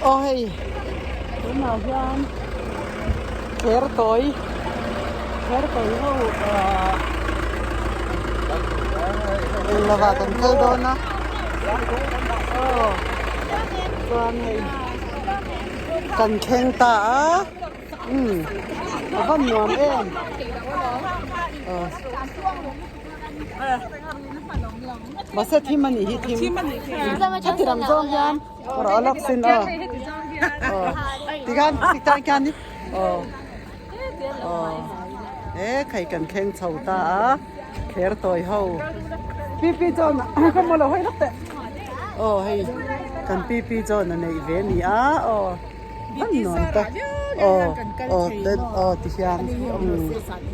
Aw hei tunah hian kher tawi kher tawi ho ahh eng lovah kan kal dawn a aw chuan hei kan thleng ta a umm a va nuam em aw. Mahse thim a nih hi thim heti lam zawng hian rawh a lawk sin aw aw tikhan tiktan khian ni aw aw he khai kan thleng chho ta a kher tawi ho pi pi chuan ka maw lo hawi lawk teh aw hei kan pi pi chuan a neih ve a ni a aw a nuam ta aw aw aw ti hian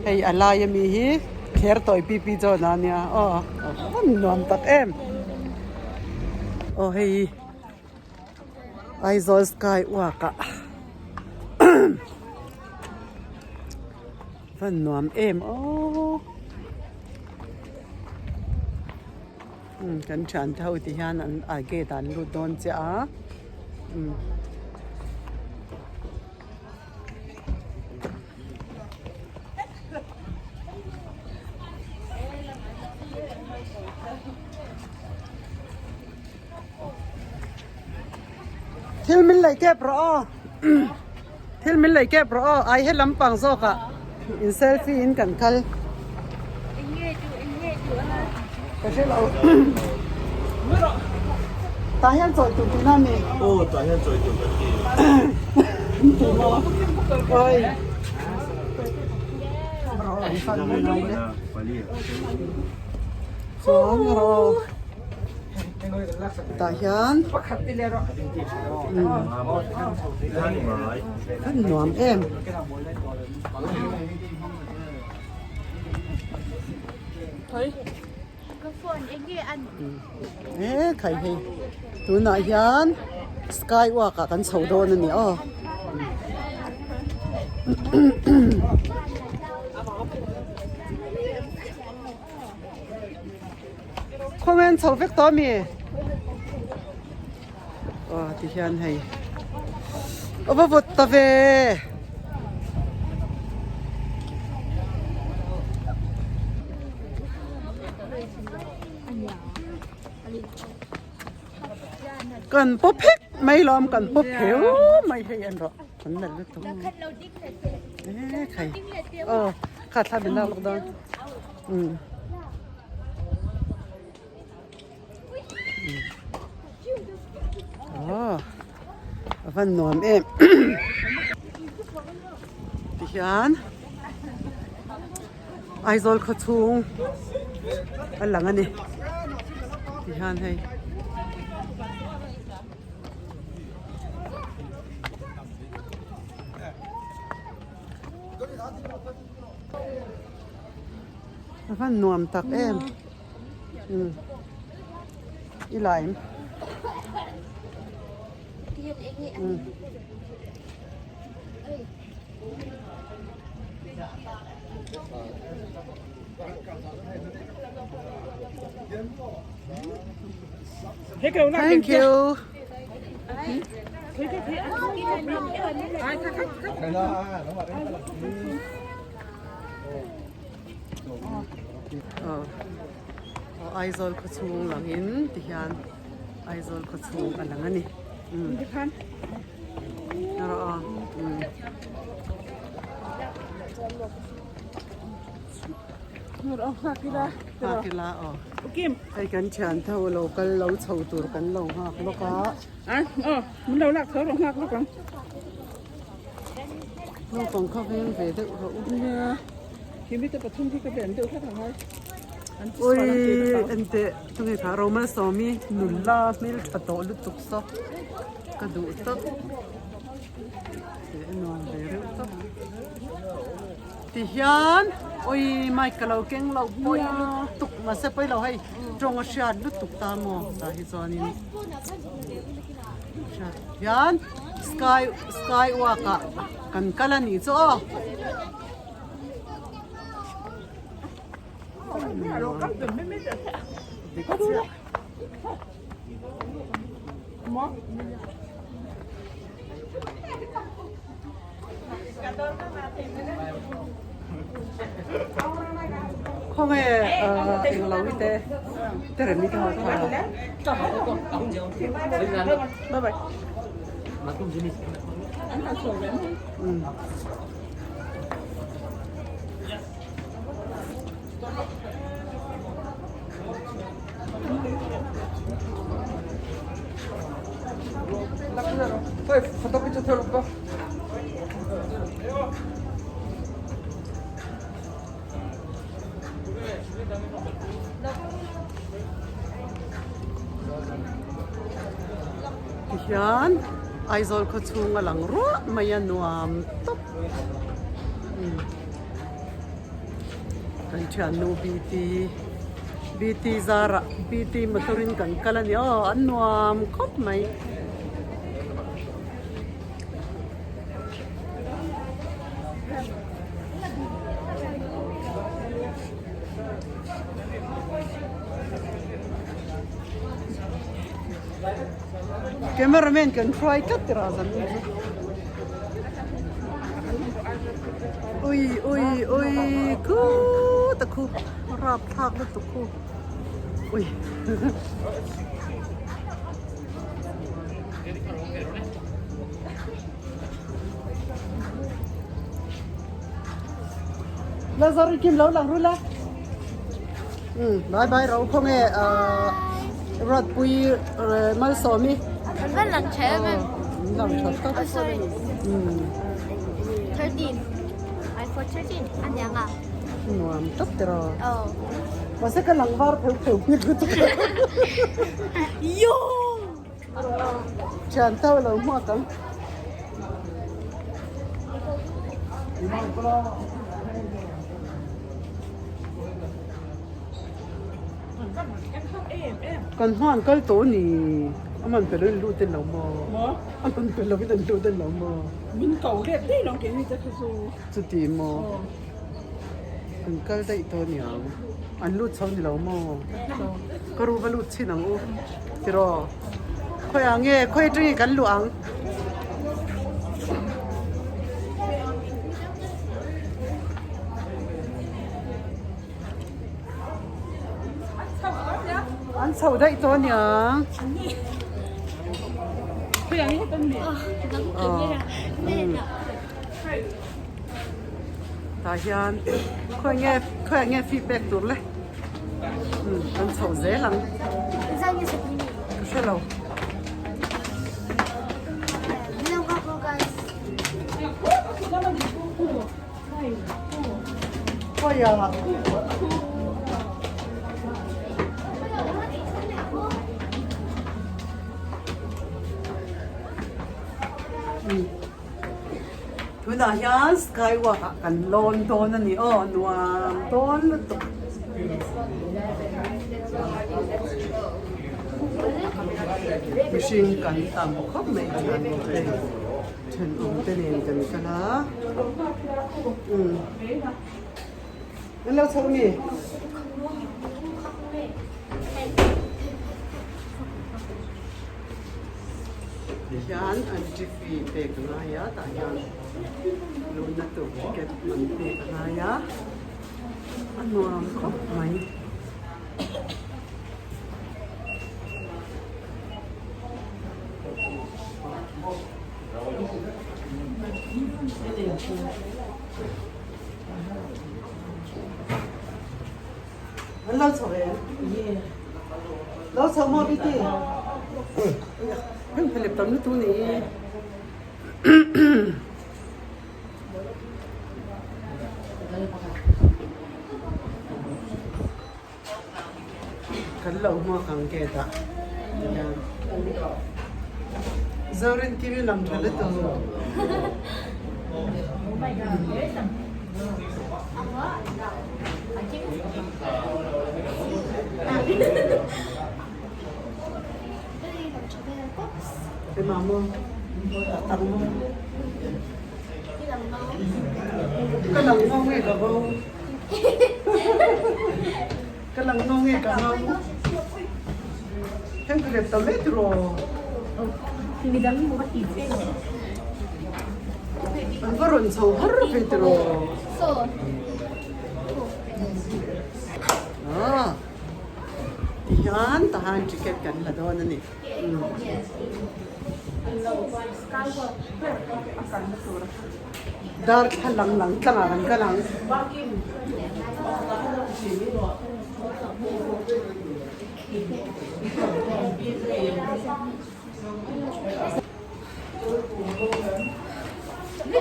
hei a lai ami hi. Kher tawi pi pi chuan a nia aw a nuam tak em aw hei Aizawl sky walk ah van nuam em aw kan thian te ho ti hian an a gate ah an lut dawn chiah a umm. Thil min lei kep rawh aw thil min lei kep rawh aw ai he lampang zawk ah in selfie in kan kal ka hre lo tah hian chawi tur tihna a ni aw tah hian chawi tur kan ti ti maw oi chuan rawh tah hian a nuam em. E khai hei tunah hian sky walk ah kan chho dawn a ni aw khawnge an chho vek tawh ami aw ti hian hei a va vawt ta ve. Kan paw phek mai lawm kan paw pheu mai hei en rawh kan nalh lutuk e khai aw kha thla min lak lawk dawn umm. Aw a van nuam em tihian Aizawl khaw chhung a lang a ni tihian hei. A van nuam tak em. Um i laim um Thank you. Aw Aizawl khaw chhung langin ti hian Aizawl khaw chhung a lang a ni umm erawh a umm nghak ila aw hei kan thian tho lo kal lo chho tur kan lo nghak lawk a. Naupang kha veng ve deuh rawh u. Nia, khi mi te pathum khi ka ven deuh hlek ang ai. An ti Ui, sual ang tih ka hlau. enteh, tunge kha Romalsawmi nula hmel tha tawh lutuk saw ka duh tawp. Teh a nuam ve reuh tawp. Tihian, ui mic ka lo keng lo pawi lutuk mahse pawi lo hei tawng a hriat lutuk ta maw tah hi chuanin. Hian sky sky walk ah kan kal a nih chu aw. Khawnge englo i te teremi te ho kha. Tihian Aizawl khaw chhung a lang ruah mai a nuam tawp. Kan thiannu BT BT zarah BT motor in kan kal a ni aw an nuam khawp mai. Cameraman kan hruai tlat tirh ah zan chu. Ui ui ui khut a khu rap thlak lutuk khu ui. Lazar kim lo lang rula. Bye bye ro khaw nge Ruatpui Malsawmi. An van lang tha em em. Lang tha tak. Oh sorry. 13. iPhone 13 an niang a. Nuam tak tiraw. Oh. Mahse ka lang var pheuh pheuh bik lutuk. Yo. Thian tho lo hmuak ang. Kan hman kal tawh a ni. A man pe lo in lut en lo maw? A man pe lo in an lut en lo maw? Min ko let daih lo keini te kha chu. Chuti maw? An kal daih tawh a ni ang. An lut chho ni lo maw? Ka ru va lut chhin ang u. Tiraw? Khawiah nge khawi atangin kan luh ang? An chho daih tawh a niang. Tah hian khawi nge khawiah nge feedback tur le an chho zel ang. Ka hre lo. Khawiah. Tunah hian skywalk ah kan lawn dawn a ni aw nuam dawn lutuk. Mihring kan tam khawp mai chuan hei thenawm te nen kan kal a umm an lo chho mi. Tihian an tiffy pek a ngai a tah hian luna tur ticket an pek a ngai a a nuam khawp mai. An lo chho em? Lo chho maw Biti? Heng phelep tam lutuk ni. Kan lo hmuak ang gate ah tihian Zorin Kimi lang tha lutuk. Keimah maw? Tak tak maw? Ka lang ngo nge ka bo? Ka lang ngo nge ka ngo? Heng ka rep ta mai tiraw? An va rawn chho har ve tiraw? Aw tihian tahan ticket kan la dawn a ni. Darthlalang lang tlangah kan kal ang.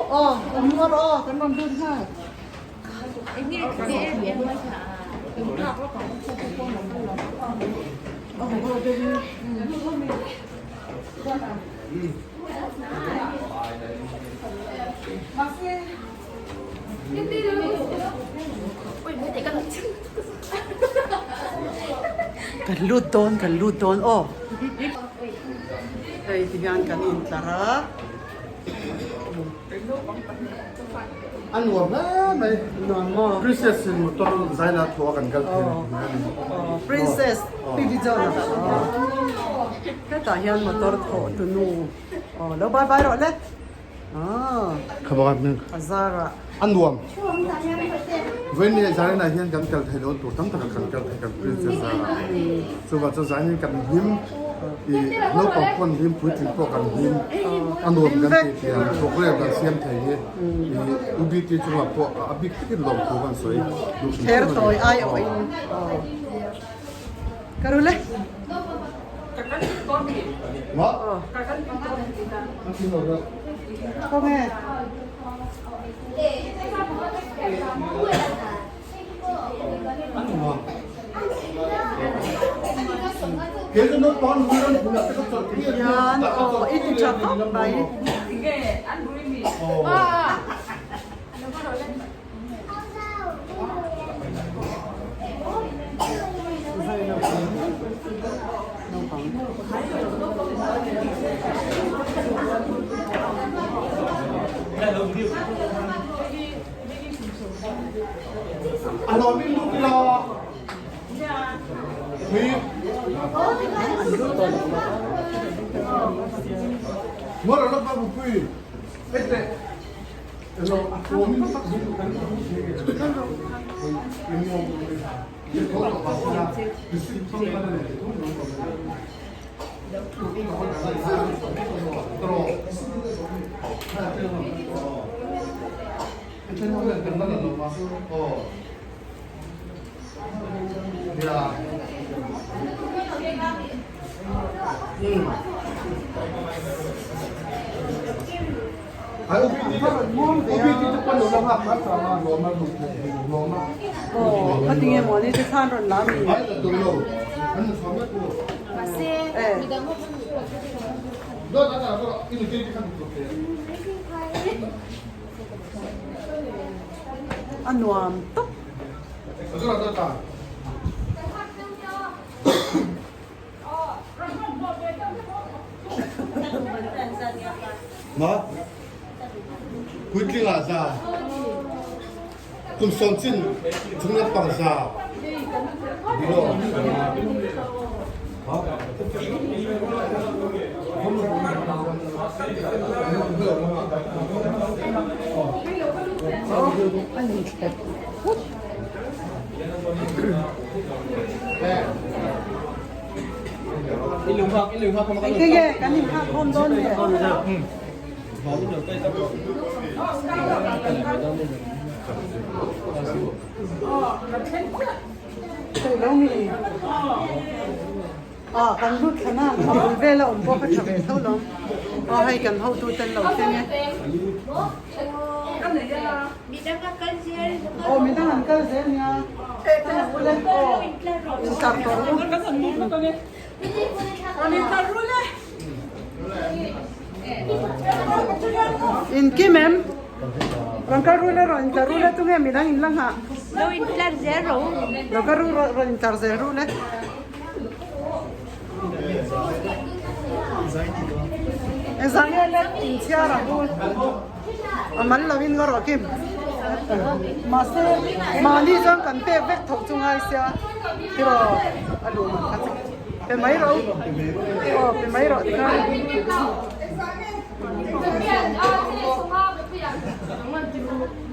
Aw awm ngawt aw kan rawn lut nghal. Kan lut dawn kan lut dawn aw hei ti hian kan intlar a. A nuam hle mai. Nuam maw? Princess in motor zaina thu a kan kal thei a ni. Princess Pipi John a hetah hian motor thawh tu nu aw lo bye bye rawh le Khabak hming. A zarah. A nuam. Vawiin leh zaninah hian kan kal thei lo tur tam takah kan kal thei kan princess zarah. Chuvang chuan zanin kan hlim i naupang pawh an hlim puitling pawh kan hlim a nuam kan tih tih ang program kan siam thei hi i UBT chungah pawh a bik takin lawmthu kan sawi duh hrim hrim a ni. Kher tawi aiawhin ka ru le. Khawnge? Hian aw i ti tha khawp mai. Aw ka ti nge maw ni te khan rawn la mi. A nuam tawp. Ma puitling ah za kum sawm chin chung lampang za below. Engtin nge kan inhak khawm dawn nge? Theih lo mi? Ah kan lut thlan a, a bul vela awm pawh ka tha ve tho lo. Aw hei kan hotu ten lo thleng e. Aw midang an kal zel nia. Aw intlar tawh ru. In kim em? Rawn kal ru le rawn intlar ru le tunge midang in la nghah? Lo intlar zel ru. Lo kal ru rawn intlar zel ru le. Engzah nge le inchhiar ang u? A mal lo in ngaw rawh kim. Mahse mahni chuan kan pek vek tho chu ngai sia tiraw a luh man kha chu pe mai rawh u. Aw pe mai rawh tikhan.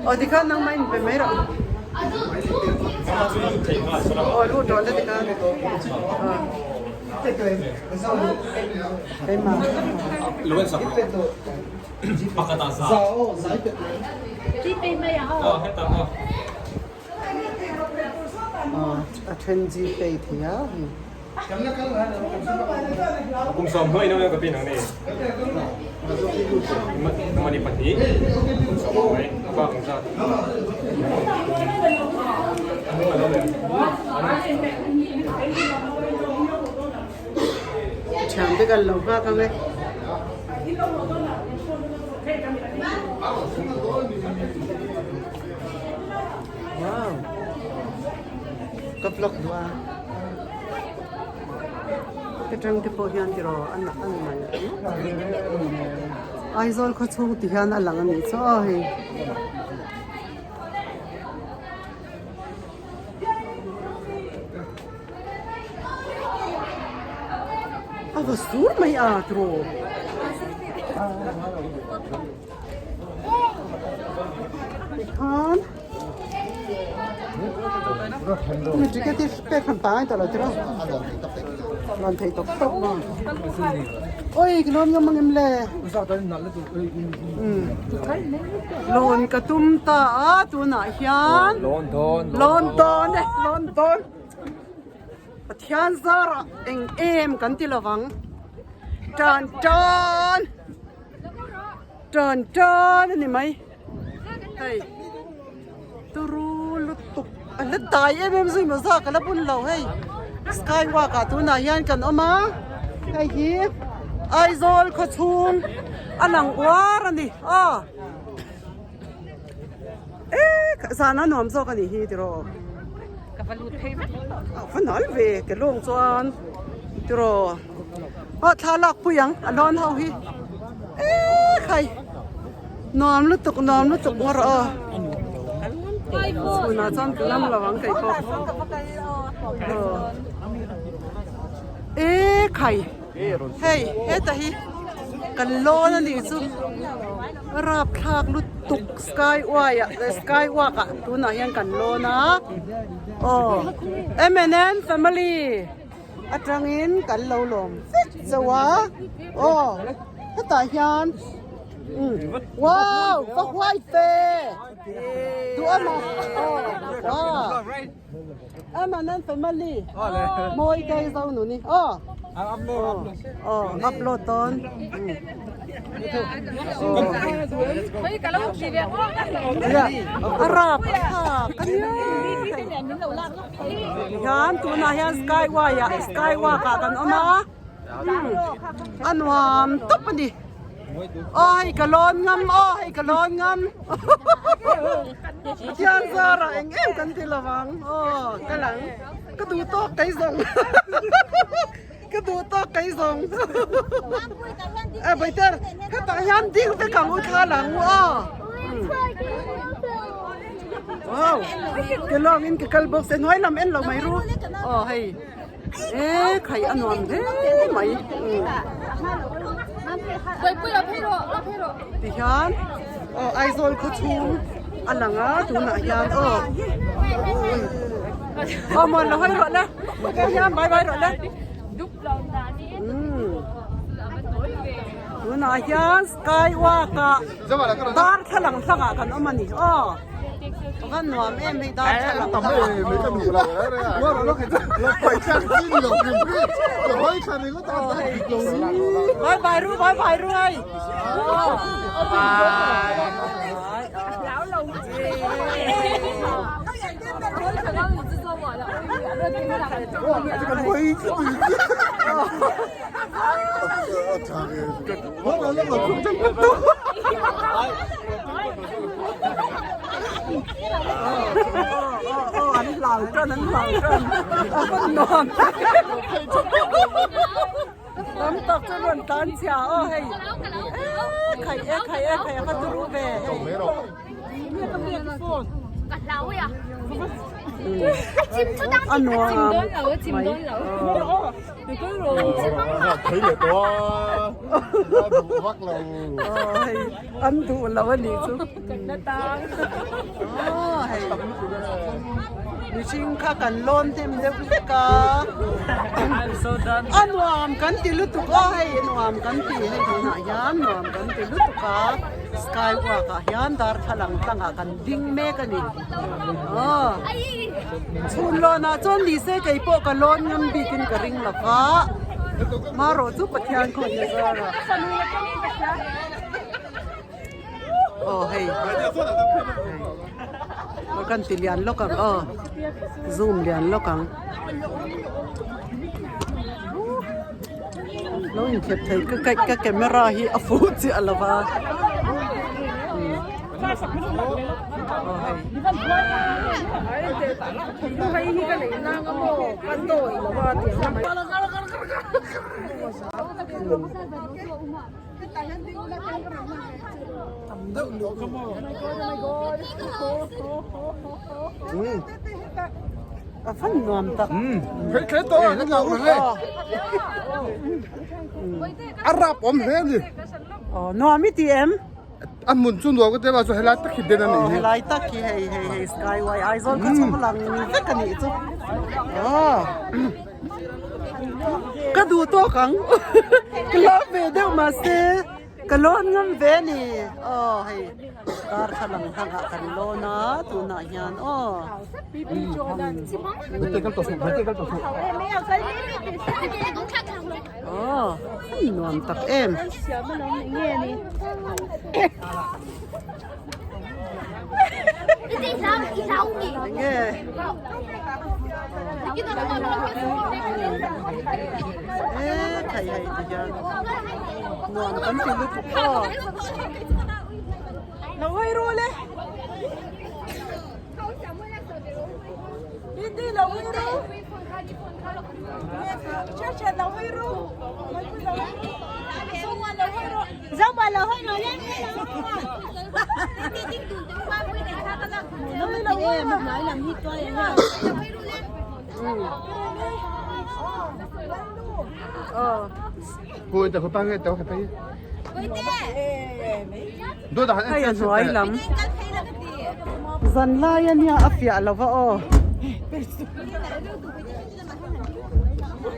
Aw tikhan nangmah in pe mai rawh. Aw lut rawh le tikhan. Keimah. A then Gpay thei a hei. Thiam te kan lo nghak ang e. Wow. Ka vlog duh a. Atang te pawh hian tiraw a an nalh Aizawl khaw chhung ti hian a lang a nih chu aw hei. A va sur mai a tiraw. Tikhan mi ticket hi pek hran ta ngai tawh lo tiraw rawn thei tawp tawp maw oi ka lawn ngam angem le lawn ka tum ta a tunah hian lawn dawn lawn dawn e lawn dawn Pathian zarah eng em kan ti lovang tan tan. Tan tan a ni mai hei turu lutuk a la dai em em zui maw zak a la bun lo hei sky walk ah tunah hian kan awm a hei hi Aizawl khaw chhung a lang uar a ni aw e zan a nuam zawk a nih hi tiraw a va nal ve ke lawng chuan tiraw. Aw thla lak pui ang a lawn ho hi eee khai nuam lutuk nuam lutuk ngawr aw chhunah chuan ka ngam lo ang kei pawh eee khai hei heta hi kan lawn a nih chu rapthlak lutuk sky y ah sky walk ah tunah hian kan lawn a aw M and N family. Atangin kan lo lawm vek chauh a aw hetah hian wow va huai fe duh a maw aw wow Amanan family mawi te zo nu ni aw aw upload dawn a rap thlak a nia. Hian tunah hian sky y ah sky walk ah kan awm a a nuam tawp a ni aw hei ka lawn ngam aw hei ka lawn ngam Pathian zarah eng em kan ti lo ang aw ka lang ka duh tawk kei zawng ka duh tawk kei zawng e Baiter hetah hian ding vek ang u thla lang u aw. Wow ke lawng in ke kal bawk se hnuai lam en lo mai ru aw hei e khai a nuam hle mai ti hian aw Aizawl khaw chhung a lang a tunah hian aw aw mawn lo hawi rawh le ti hian bye bye rawh le tunah hian sky walk ah darthlalang hlangah kan awm a ni aw. A nuam em hei darthlalang Bye bye ru bye bye ru hei. An hlau tan an hlau tan a van nuam tam tak chu rawn tan chhia aw hei e khai e khai e khai a va turu ve hei. A nuam mai. Hei an duh lo a nih chu. Aw hei mihring kha kan lawn hnem deuh hlek a. A nuam kan ti lutuk a hei nuam kan ti hei tunah hian nuam kan ti lutuk a sky walk ah hian darthlalang tlangah kan ding mek a ni. Aw chhun lawnah chuan ni se kei pawh ka lawn ngam bikin ka ring lo va marawh chu Pathian khaw ni zar a. Aw hei aw kan ti lian lawk ang aw zoom lian lawk ang lo inthlep thei ka ka camera hi a fuh chiah lo va aw hei. A fan nuam tak. Khei khei to a kan lo le. A rap om hle ni. Aw nuam i ti em? A hmun chu nuam ka ti a chu helai tak hi den a nih hi. Helai tak hi hei hei hei skyway Aizawl kha chhawng lang vek a nih chu. Aw. Ka duh tawk ang ka lawm ve deuh mahse ka lawn ngam ve a ni aw hei darthlalang hlangah kan lawn a tunah hian aw. Aw a nuam tak em. Enge. E thei hei ti hian nuam kan ti lutuk aw. Lo hawi ru le. Hindi lo hawi ru. Lo hawi ru. Hei a hnuai lam zan lai a nia a fiah lo va aw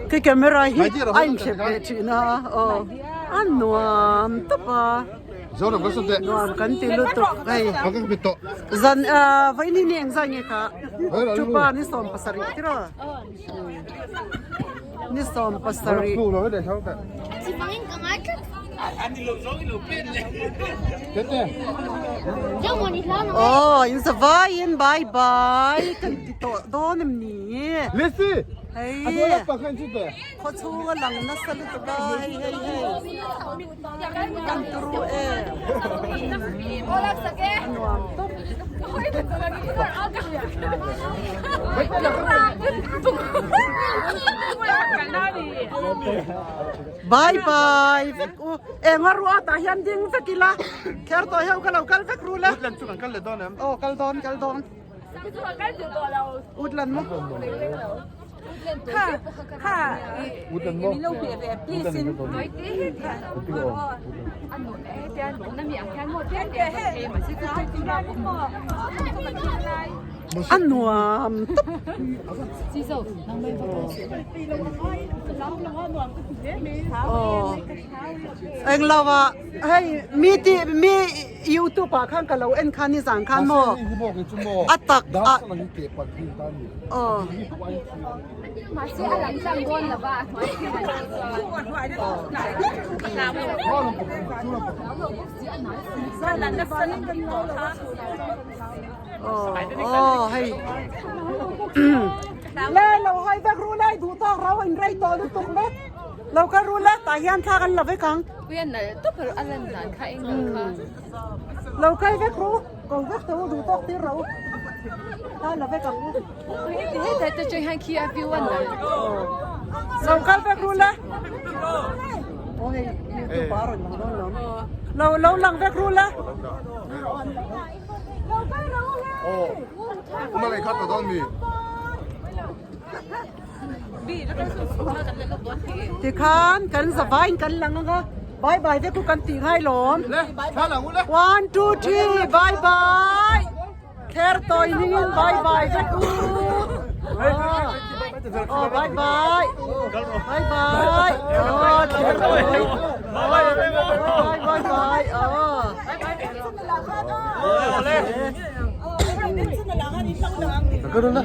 Ka camera hi a inthlep leh thin a aw a nuam tawp a nuam kan ti lutuk hei zan ah vawiin hi ni engzah nge kha chupa ni 17 tiraw ni 17. Aw in zavaiin bye bye kan ti tawh dawn em ni hei khaw chhung a lang nasa lutuk a hei hei hei kan turu em a nuam tawp. Bye bye vek u eng a ruah tah hian ding vek ila kher tawh hian ka lo kal vek ru le Woodland chu kan kal leh dawn em? Aw kal dawn kal dawn Woodland maw Kha kha Woodland maw? Min lo hmeh ve please in A nuam tawp. Aw englo ah hei mi tih mi youtube ah khan ka lo en khan nizan khan maw a tak ah aw. Aw hei le lo hawi vek ru lai duh tawk rau in rei tawh lutuk le lo kal ru le tah hian thla kan la vek ang lo kal vek ru ko vek tawh u duh tawk tir rawh u thla la vek ang u lo kal vek ru le aw hei youtube ah a rawn lang dawn lo lo lang vek ru le. Aw uma lei kha ta dawn mi. Tikhan kan zavaiin kan lang anga bye bye vek u kan tih ngai lawm. One two three bye bye. Kher tawi hmingin bye bye vek u. Aw bye bye. Bye bye. Aw kher tawi. Bye bye bye. Aw. Ka kal la.